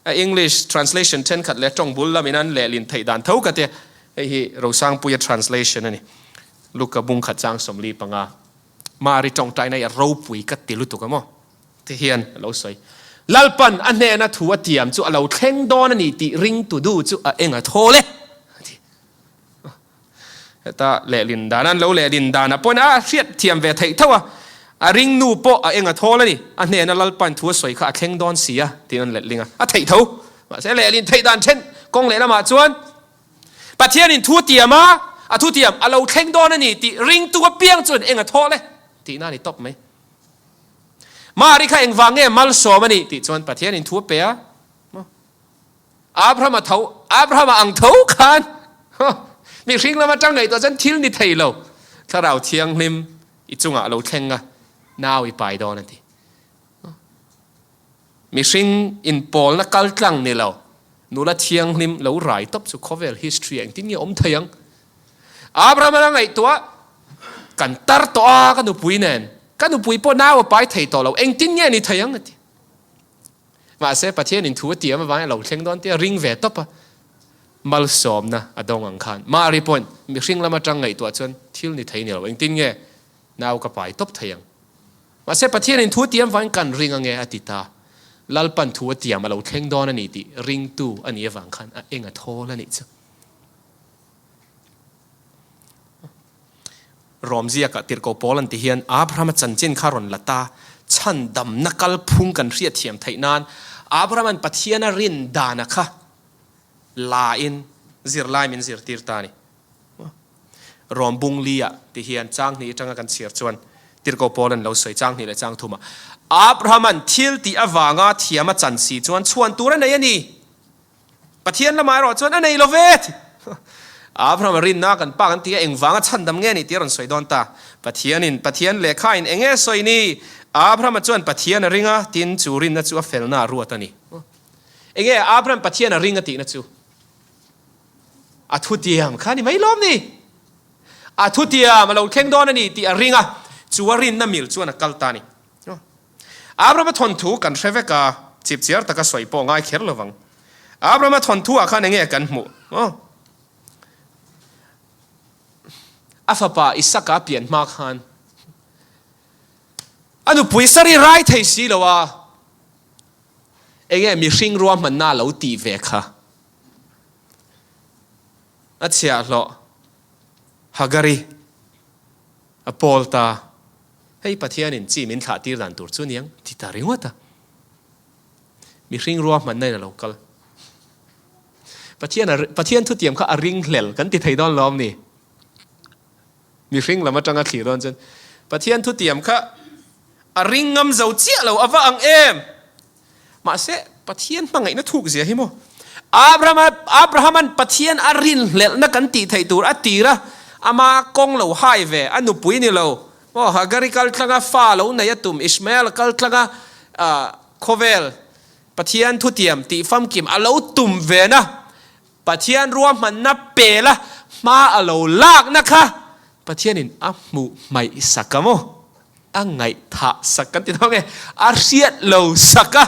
a English translation thenkhat leh tawng bul lamin an lehlin theih dan tho ka tia hei hi Rosangpuia translation a ni. Luka bungkhat chang 45 Mari tawngtaina hi a ropui ka ti lutuk a maw? Ti hian a lo sawi. Lalpan a hnena thu a tiam chu a lo thleng dawn a ni tih ringtu du chu a eng a thawl e a ti. Heta lehlin dan an lo lehlin danah pawhin a hriat thiam ve theih tho a, a ringnu pawh a eng a thawl a ni, a hnena Lalpan thu a sawi kha a thleng dawn si a tiin an letling a, a theih tho. Mahse lehlin theih dan then kawng lehlamah chuan Pathianin thu a tiam a, a thu tiam a lo thleng dawn a ni tih ringtu apiang chuan eng a thawl e tihna a ni tawp mai. Mari kha engvang nge malsawm a nih tih chuan Pathianin thu a pe a. Abrahama tho, Abrahama ang tho khan mihring lam atang ngaihtuah chuan thil ni thei lo. Thlarau Thianghlim i chungah a lo thleng a, nau i pai dawn a ti. Mihring inpawlna kal tlang ni lo, nula thianghlim lo rai tawp chu khawvel history ah engtin nge awm thei ang? Abraham a ngaihtuah, Kan tar tawh a ka nupui nen, ka nupui pawh nau a pai thei tawh lo, engtin nge ni thei ang? a ti. Mahse Pathianin thu a tiam avangin a lo thleng dawn tia ring ve tawp a, malsawmna a dawng ang khan. Mari pawhin mihring lam atang ngaihtuah chuan thil ni thei ni lo, engtin nge nau ka pai tawp thei ang? Mahse Pathianin thu tiam vangin kan ring ange a ti ta. Lalpan thu a tiam a lo thleng dawn a ni tih ringtu a nih avang khan a eng a thawl a nih chu. Rom ziakah Tirhkoh Paul an ti hian Abrahama chanchin kha rawn la ta, chhandamna kalphung kan hriatthiam theih nan Abrahama'n Pathiana rin dana kha la in zirlai min zirtir ta a ni. Rom bung li ah ti hian chang hnih atanga kan chhiar chuan Tirhkoh Paul an lo sawi chang hnih leh chang thum ah Abrahama'n thil tih avanga thiam a chan si chuan chhuan tur a nei a ni. Pathian lamah erawh chuan a nei lo ve ti. Abraham a rinna kan pa kan ti a, engvanga chhandam nge ni tih a rawn sawi dawn ta. Pathianin Pathian lehkha in enge sawi ni? Abrahama chuan Pathian a ring a, tin chu rinna chu a felna a ruat a ni. Enge Abraham Pathian a ring a tihna chu? A thutiam kha ni mai lawm ni? A thutiam a lo thleng dawn a ni tih a ring a, chu a rinna mil chuan a kal ta a ni. Abrahama thawnthu kan hre vek a, chipchiar taka sawi pawh ngai kher lovang. Abrahama thawnthu ah khan enge kan hmuh? A fapa Isaka pian hma khan a nupui Sari rai thei si lo a, enge mihring ruahmanna a lo tih ve kha? A chhiahhlawh Hagari a pawl ta. Hei Pathianin chi min thlah tir dan tur chu niang ti ta ringawt a. Mihring ruahmanna in a lo kal. Pathian a Pathian thutiam kha a ring hlel kan ti thei dawn lawm ni? Mihring lam atanga thlir dawn chuan Pathian thutiam kha a ring ngam zo chiah lo a va ang em? Mahse, Pathian hmangaihna thuk zia hi maw? Abrahama, Abrahama'n Pathian a rinhlelhna kan tih theih tur a tir a, ama kawng lo hai ve, a nupui ni lo maw? Hagari kal tlanga fa lo nei a tum, Ishmael kal tlanga khawvel Pathian thutiam tih famkim a lo tum ve na, Pathian ruahmanna pela hma a lo lakna kha Pathianin a hmuh hmaih sak a maw? A ngaihthah sak kan ti dawn nge? A hriat lo sak a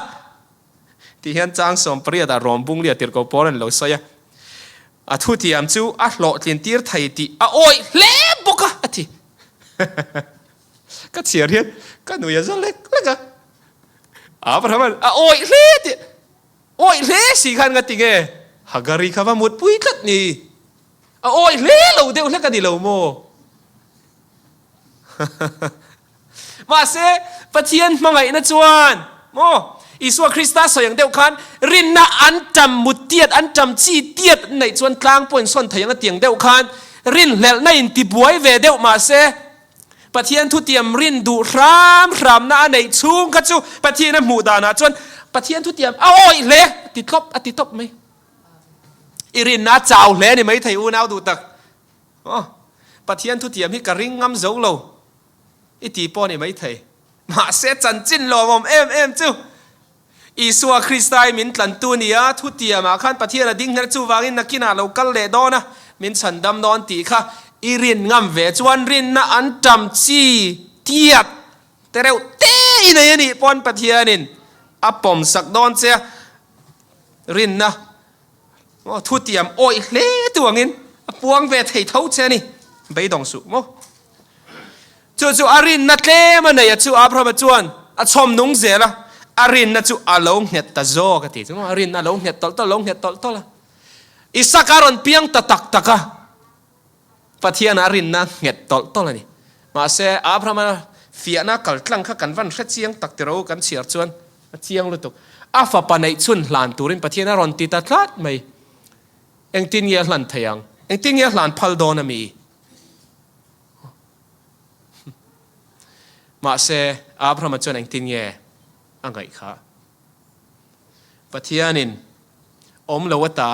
tih hian chang 18 ah Rom bung lia tirhkoh pawl an lo sawi a. A thutiam chu a hlawhtlin tir thei tih a awih hle bawk a, a ti. Ka chhiar hian ka nui a za lek lek a. Abraham-a'n a awih hle tih Awih hle si khan nga tinge Hagari kha va mutpui tlat ni? A awih hle lo deuh hlek a ni lo maw? Mahse, Pathian hmangaihna chuan maw Isua Krista sawi ang deuh khan rinna an tam mut tiat, an tam chi tiat an neih chuan tlang pawh in sawn thei ang a tiang deuh khan rinhlelhna in tibuai ve deuh mahse Pathian thutiam rin duh hram hramna a neih chhung kha chu Pathian a hmuh danah chuan Pathian thutiam a awih hle a ti tlawp a ti tawp mai. I rinna a chau hle a ni maithei unau duh tak. Aw, Pathian thutiam hi ka ring ngam zo lo i ti pawh a ni maithei. Mahse chanchin lawmawm em em chu Isua Krista i min tlantu ni a, thutiamah khan Pathian a ding hner chuvangin nakinah lo kal leh dawn a, min chhandam dawn tih kha i rin ngam ve chuan rinna an tam chi tiat te reuh te i nei a nih pawn Pathianin a pawmsak dawn che a, rinna Maw thutiam awih hle tu angin a puang ve thei tho che a ni, beidawng suh maw. Chu chu a rinna tlem a nei a chu Abrahama chuan a chhawm nung zel a, a rinna chu a lo nghet ta zawk a ti chu maw, a rinna a lo nghet tawlh tawlh, a lo nghet tawlh tawlh a. Isaka a rawn piang ta tak tak a, Pathianah a rinna nghet tawlh tawlh a ni. Mahse, Abrahama fiahna kal tlang kha kan van hre chiang tak tiro kan chhiar chuan a chiang lutuk. A fapa neih chhun hlan turin Pathian a rawn ti ta tlat mai. Engtin nge a hlan thei ang? Engtin nge a hlan phal dawn a mi? Mahse, Abrahama chuan engtin nge a ngaih kha? Pathianin awm lo ata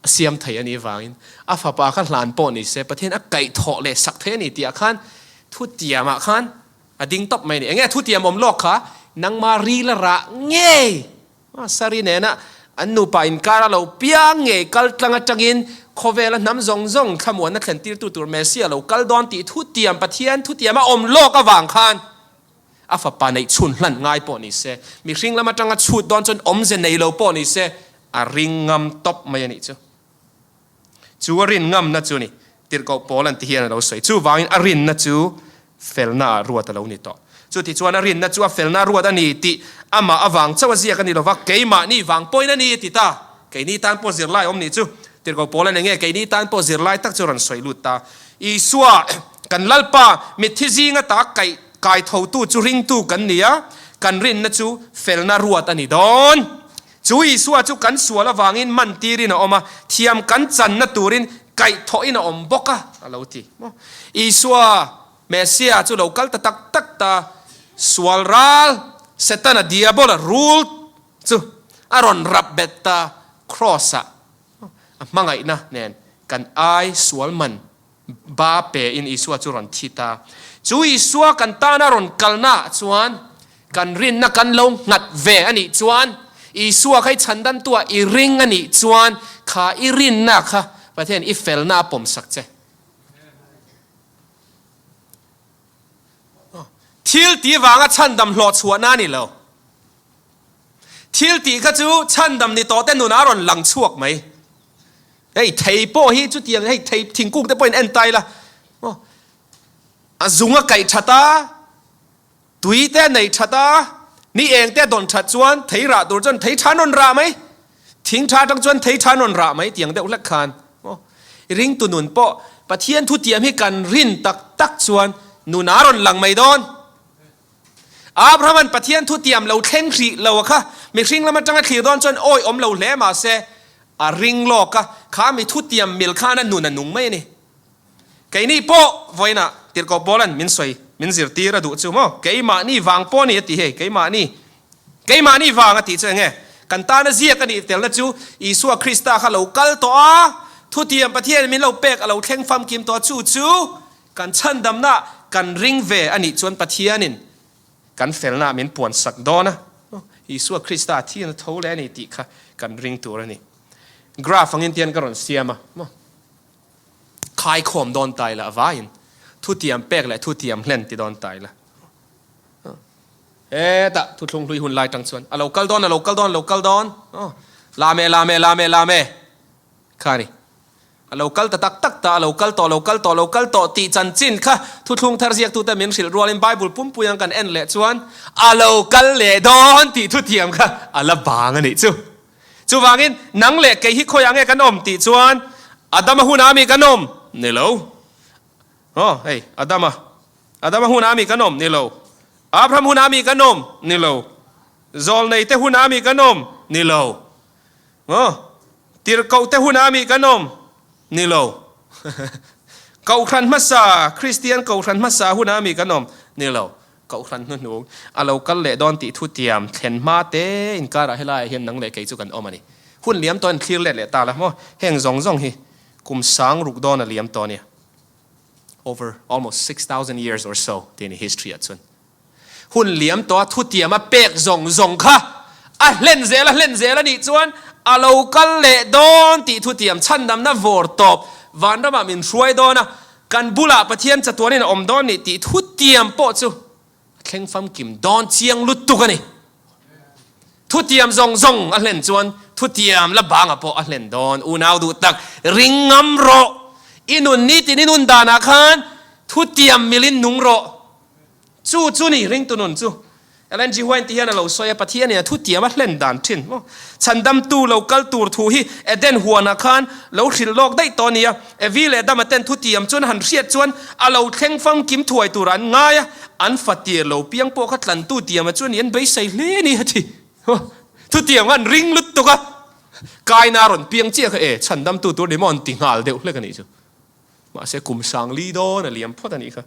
a siam thei a nih vangin a fapa kha hlan pawh ni se Pathian a kaihthawh leh sak thei a ni tihah khan thutiamah khan a ding tawp mai a ni. Enge thutiam awm lawk kha? Nangma ril a rah ngei Sari nena an nupa inkar a lo piang ngei kal tlang atangin khawvela hnam zawng zawng thlamuanna thlen tirtu tur Messiah lo kal dawn tih thutiam Pathian thutiam a awm lawk avang khan A fapa neih chhun hlan ngai pawh ni se, mihring lam atanga chhut dawn chuan awmze nei lo pawh ni se, a ring ngam tawp mai a nih chu. Chu a rin ngamna chu ni, Tirhkoh Paul an ti hian a lo sawi. Chuvangin a rinna chu felna ah ruat a lo ni tawh. Chuti chuan a rinna chu a felna ruat a ni tih amah avang chauh a ziak a ni lova, keimahni vang pawhin a ni a ti ta. Keini tan pawh zirlai awm nih chu. Tirhkoh Paul a ni nge keini tan pawh zirlai tak chu rawn sawi lut ta. Isua, kan Lalpa, mitthi zinga ta kaih kai thotu chu ringtu kan ni a, kan rinna chu felna ruat a ni dawn. Chu Isua chu kan sual avangin man tirin a awm a, thiam kan channa turin kaih thawhin a awm bawk a, a lo ti. Isua, Messia chu lo kal ta tak tak ta, sual ral, Setana, Diabola, rul chu a rawn rap bet ta, Kraws-ah a hmangaihna nen kan ai sual man ba pe in Isua chu rawn thi ta. Chu Isua kan tana rawn kalna ah chuan kan rinna kan lo nghat ve a nih chuan, Isua kha i chhandan tu ah i ring a nih chuan kha i rinna kha Pathian i felna a pawmsak che. Thil ti vanga chhandam hlawh chhuahna a ni lo. Thil tih kha chu chhandam ni tawh te nunah a rawn lang chhuak mai. Hei thei pawh hi chutiang hei thei thingkung te pawhin en ta ila maw a zung a kaih that a, tui te a neih that a, ni eng te a dawn that chuan thei rah tur chuan thei tha an rawn rah mai. Thing tha atang chuan thei tha an rawn rah mai tiang deuh hlek khan maw ringtu nun pawh Pathian thutiam hi kan rin tak tak chuan nunah a rawn lang mai dawn. Abraham-a'n Pathian thutiam lo thleng hrih lo a kha mihring lam atanga thlir dawn chuan awi awm lo hle mahse a ring lawk a, kha mi thutiam mil khan a nun a nung mai a ni. Keini pawh vawiinah Tirhkoh Paula'n min sawi, min zirtir a duh chu maw? Keimahni vang pawh a ni a ti hei, keimahni, keimahni vang a tih chu enge? Kan tana ziak a nih telna chu Isua Krista kha lo kal tawh a, thutiam Pathianin min lo pek a lo thleng famkim tawh a, chu chu Kan chhandamna kan ring ve a nih chuan Pathianin kan felna min puansak dawn a, Isua Krista thian a tho leh a ni tih kha kan ring tur a ni. Graph angin tian ka rawn siam a, maw? Khaikhawm dawn ta ila a vaiin thutiam pek leh thutiam hlen ti dawn ta ila. Hetah thuthlung hlui hun lai tang chuan a lo kal dawn, a lo kal dawn, a lo kal dawn. Lame, lame, lame, lame kha a ni. A lo kal ta tak tak ta, a lo kal tawh, lo kal tawh, lo kal tawh tih chanchin kha thuthlung thar ziaktute min hrilh rualin Bible pumpui ang kan en leh chuan a lo kal leh dawn tih thuthiam kha a la bang a nih chu. Chuvangin nang leh kei hi khawiah nge kan awm tih chuan Adama hunah mi kan awm? Ni lo. Aw hei Adama, Adama hunah mi kan awm? Ni lo. Abraham hunah mi kan awm? Ni lo. Zawlneite hunah mi kan awm? Ni lo. Aw, tirhkoh te hunah mi kan awm? Ni lo. Kohhran hmasa, Kristian kohhran hmasa hunah mi kan awm? Ni lo. Kohhran hnuhnung a lo kal leh dawn tih thutiam thlen hma te inkarah helaiah hian nang leh kei chu kan awm a ni. Hun liam tawh in thlir let leh ta la maw? Heng zawng zawng hi kum sang ruk dawn a liam tawh a nia. Over almost 6000 years or so tih a ni history ah chuan. Hun liam tawha thutiam a pek zawng zawng kha a hlen zel a hlen zel a nih chuan a lo kal leh dawn tih thutiam chhandamna vawr tawp vanramah min hruai dawn a, kan bulah Pathian chatuanin a awm dawn nih tih thutiam pawh chu a thleng famkim dawn chiang lutuk a ni. Thutiam zawng zawng a hlen chuan thutiam la banga pawh a hlen dawn. Unau duh tak, ring ngam rawh. I nun nitin i nun danah khan thutiam milin nung rawh. Chu chu ni ringtu nun chu. Ellen G. White hian a lo sawi a, Pathianin a thutiam a hlen dan thin maw? Chhandamtu lo kal tur thu hi Eden huanah khan lo hrilh lawk daih tawh a ni a. Evi leh Adama ten thutiam chuan han hriat chuan a lo thleng famkim thuai tur an ngai a, an fatir lo piang pawh kha tlantu tiama chuan i an beisei hle a ni a ti. Thutiam kha an ring lutuk a, Kaina rawn piang chiah kha e, chhandamtu tur ni maw an ti nghal deuh hlek a nih chu. Mahse kum sangli dawn a liam phawt a nih kha.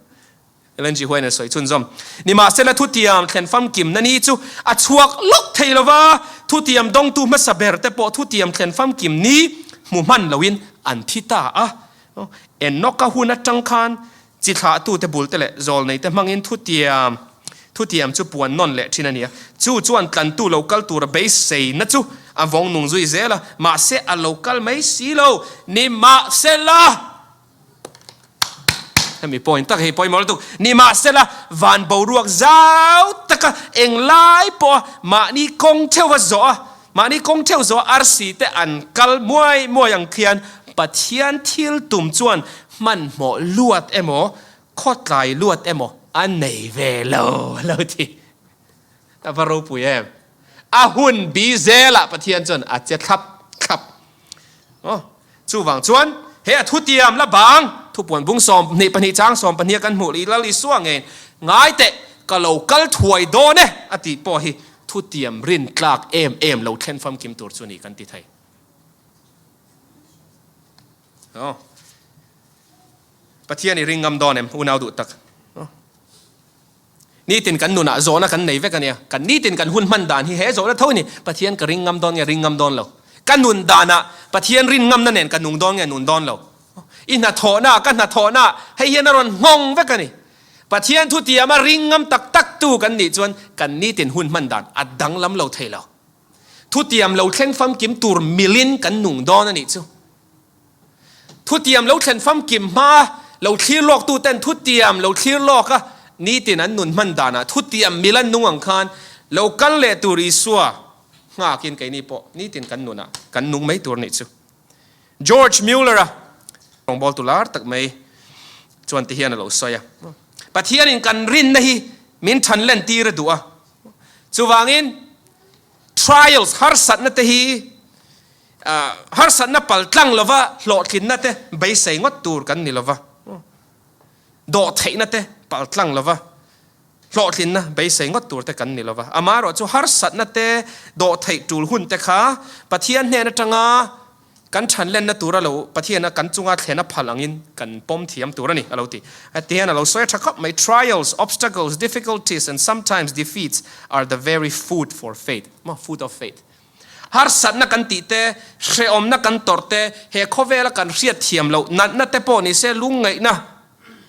Ellen G. White-in a sawi chhunzawm. Nimahsela thutiam thlen famkimna ni chu a chhuak lawk thei lo va, thutiam dawngtu hmasa ber te pawh thutiam thlen famkim ni hmu hman loin an thi ta a. Enoka hun atang khan chi thlahtute bul te leh zawlnei te hmangin thutiam thutiam chu puan nawn leh thin a ni a. Chu chuan tlantu lo kal tura beiseina chu a vawng nung zui zel a, mahse a lo kal mai si lo. Nimahsela! Hemi point tak hei pawimawh lutuk. Nimahsela, van boruak zau taka englai pawha mahni kawng theuha zawh a, mahni kawng theuh zawh a arsi te an kal muai muai ang khian Pathian thil tum chuan hmanhmawh luat emaw, khawtlai luat emaw a nei ve lo a lo ti. A va ropui em? A hun bi zelah Pathian chuan a che thlap thlap. Aw, chuvang chuan he a thutiam la bang thupuan bung 22 chang 12 kan hmuh lih Lal Isua ngei ngai teh ka lo kal thuai dawn e a tih pawh hi thutiam rin tlak em em lo thlen famkim tur chu ni kan ti thei. Aw. Pathian i ring ngam dawn em unau duh tak. Nitin kan nunah zawhna kan nei vek a nia. Kan nitin kan hun hman dan hi he zawhna tho a ni. Pathian ka ring ngam dawn nge ring ngam dawn lo? Ka nun danah Pathian rin ngamna nen ka nung dawn nge nun dawn lo? I hnathawhna, ka hnathawhna hei hian a rawn nghawng vek a ni. Pathian thutiama ring ngam tak tak tu kan nih chuan kan nitin hun hman dan a danglam lo thei lo. Thutiam lo thleng famkim tur milin kan nung dawn a nih chu. Thutiam lo thlen famkim hmaa lo thlir lawk tu ten thutiam lo thlir lawk a, nitin an nun hman danah thutiam mil an nung ang khan lo kal leh tur Isua nghakin keini pawh nitin kan nunah kan nung mai tur nih chu. George Mueller-a rawngbawltu lar tak mai chuan ti hian a lo sawi a, Pathianin kan rinna hi min than len tir a duh a, chuvangin trials harsatna te hi Harsatna pal tlang lova hlawhtlinna te beisei ngawt tur kan ni lova, dawhtheihna te pal tlang lova hlawhtlinna beisei ngawt tur te kan ni lova. Amaherawhchu harsatna te dawhtheih tul hun te kha Pathian hnen atanga kan thanlenna tura lo Pathiana kan chunga thlen a phal angin kan pawm thiam tur a ni a lo ti. Heti hian a lo sawi a tha khawp mai, Trials, obstacles, difficulties and sometimes defeats are the very food for faith, maw food of faith. Harsatna kan tih te, hrehawmna kan tawrh te, he khawvela kan hriat thiam loh natna te pawh ni se lungngaihna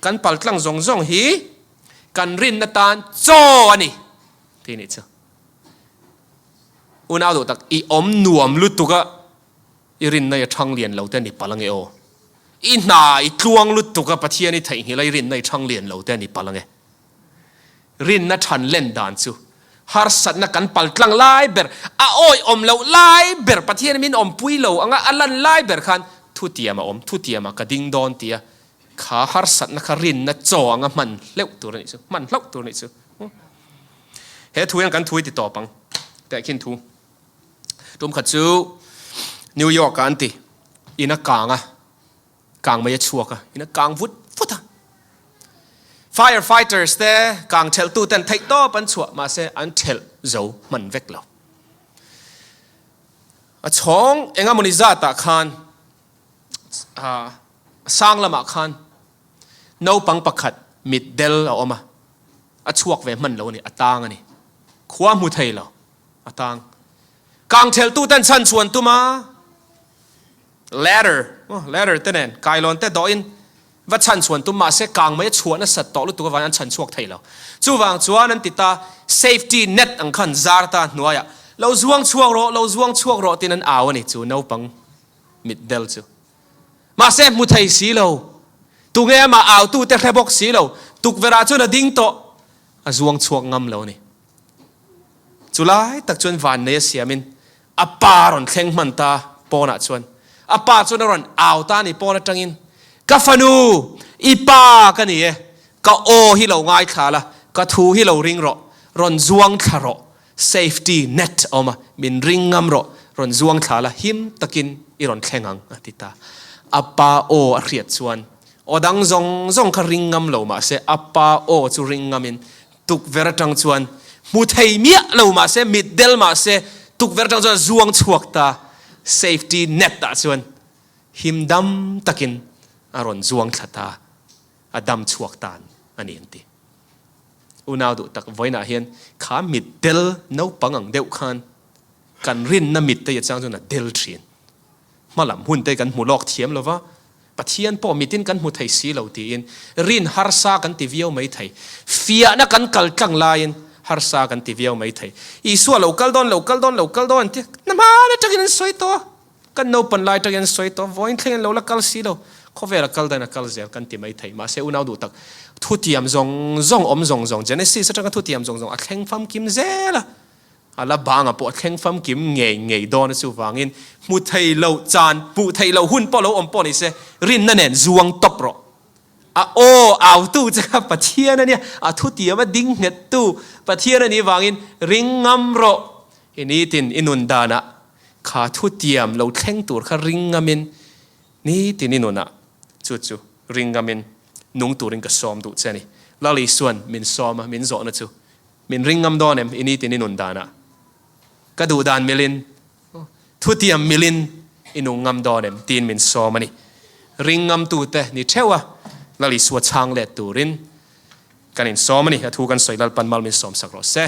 kan paltlang zawng zawng hi kan rinna tan chaw a ni tih nih chu. Unau duh tak, i awm nuam lutuk a, i rinna i thang lian lo te a ni palh ange aw. I hna i tluang lutuk a, Pathian i theihnghilh a, i rinna i thang lian lo te a ni palh ange. Rinna than len dan chu harsatna kan pal tlang lai ber, a awih awm loh lai ber, Pathian min awmpui lo anga a lan lai ber khan thutiam a awm, thutiamah ka ding dawn tia kha harsatna kha rinna chaw anga hman hleuh tur a nih chu, hman hlauh tur a nih chu. He thu hian kan thu i ti tawp ang tehkhin thu. Tum khat chu New York ah an ti, in a kang a. Kang mai a chhuak a, in a kang vut vut a. Fire fighters te kang thelh tu ten theih tawp an chhuah mahse an thelh zo hman vek lo. A chhawng engamawni zat ah khan a sang lamah khan naupang pakhat mit del a awm a, a chhuak ve hman lo a ni, a tang a ni. Khua hmu thei lo, a tang. Kang thelh tu ten chhan chhuan tum a. Ladder, ladder te nen kailawn te dawhin va chhan chhuan tum mahse kang mai a chhuah nasat tawh lutuk avangin an chhan chhuak thei lo. Chuvang chuan an ti ta, safety net ang khan zar ta hnuaiah lo zuang chhuak rawh, lo zuang chhuak rawh tiin an au a ni chu naupang mitdel chu. Mahse hmu thei si lo, tunge amah autu te hre bawk si lo, tukverh ah chuan a ding tawh, a zuang chhuak ngam lo a ni. Chulai tak chuan vannei a siamin A pa rawn thleng hman ta pawnah chuan a pa chuan a rawn au ta a ni pawn atangin, Ka fanu, i pa ka ni e, ka aw hi lo ngaithla la, ka thu hi lo ring rawh, rawn zuang thla rawh, safety net a awm a, min ring ngam rawh, rawn zuang thla la, him takin i rawn thleng ang, a ti ta. A pa aw a hriat chuan aw dang zawng zawng kha ring ngam lo mahse a pa aw chu ring ngamin Tukverh atang chuan hmu thei miah lo mahse, mit del mahse tukverh atang chuan zuang chhuak ta safety net ah chuan him dam takin a rawn zuang thla ta, a dam chhuak tan a ni an ti. Unau duh tak vawiinah hian kha mit del naupang ang deuh khan kan rinna mit te chang chuan a del thin. Hmalam hun te kan hmu lawk thiam lo va, Pathian pawh mitin kan hmu thei si lo tiin rin harsa kan ti viau mai thei. Fiahna kan kal tlang laiin harsa kan ti viau mai thei. Isua lo kal dawn, lo kal dawn, lo kal dawn an ti a, na hmaan atangin an sawi tawh a, kan naupan lai atangin an sawi tawh a, vawiin thleng an lo la kal si lo, khawvel a kal dan a kal zel kan ti mai thei. Mahse unau duh tak, thutiam zawng zawng awm zawng zawng, Genesis atanga thutiam zawng zawng a thleng famkim zel a, A la banga pawh a thleng famkim ngei ngei dawn a chuvangin hmu thei lo chan, hmuh theih loh hun pawh lo awm pawh ni se, rinna nen zuang tawp rawh. A aw autu che kha Pathian a nia, a thutiam a ding nghettu Pathian a nih vangin ring ngam rawh. I nitin i nun danah kha thutiam lo thleng tur kha ring ngamin nitin i nunah chu chu ring ngamin nung turin ka sawm duh che a ni. Lal Isuan min sawm a, min zawhna chu Min ring ngam dawn em i nitin i nun danah? Ka duh dan milin, thutiam milin i nung ngam dawn em? tiin min sawm a ni. Ring ngamtute ni theuh a, Lal Isua chhang let turin kan insawm a ni. A thu kan sawi Lalpan mal min sawmsak rawh se.